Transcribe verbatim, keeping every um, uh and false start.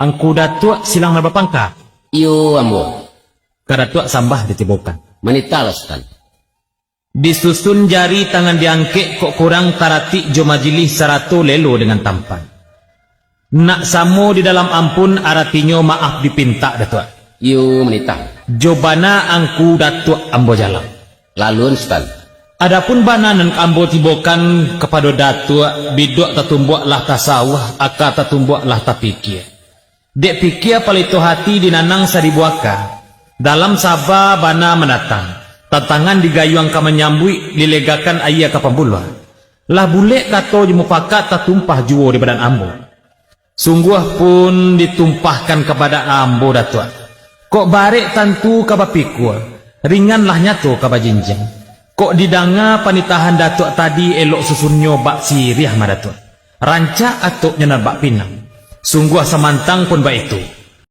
Angku Datuak silang nan bapangka? Iyo, ambo. Ka Datuak sambah ditibokan. Manitahlah, Sutan. Disusun jari tangan diangkek kok kurang taratik jo majilih sarato lelo dengan tampan. Nak samo di dalam ampun aratinyo maaf dipintak, Datuak. Iyo, manitah. Jo bana Angku Datuak ambo jalang. Lalun, Sutan. Adapun bana nan ambo tibokan kapado Datuak, biduak tatumbuak lah tasawah, aka tatumbuak lah tapikia. Dek pikia palito hati dinanang saribu aka, dalam saba bana mandatang, tantangan digayuang ka manyambuik, dilegakan ayie ka pambuluah. Lah bulek kato jo mupakat tatumpah juo di badan ambo. Sungguah pun ditumpahkan ka badan ambo, Datuak. Kok barek tantu ka bapikua, ringan lah nyato ka bajinjiang. Kok didanga panitahan Datuak tadi, elok susunnyo bak siriah mah, Datuak. Rancak atok nyo nan bak pinang. Sungguah samantang pun baitu.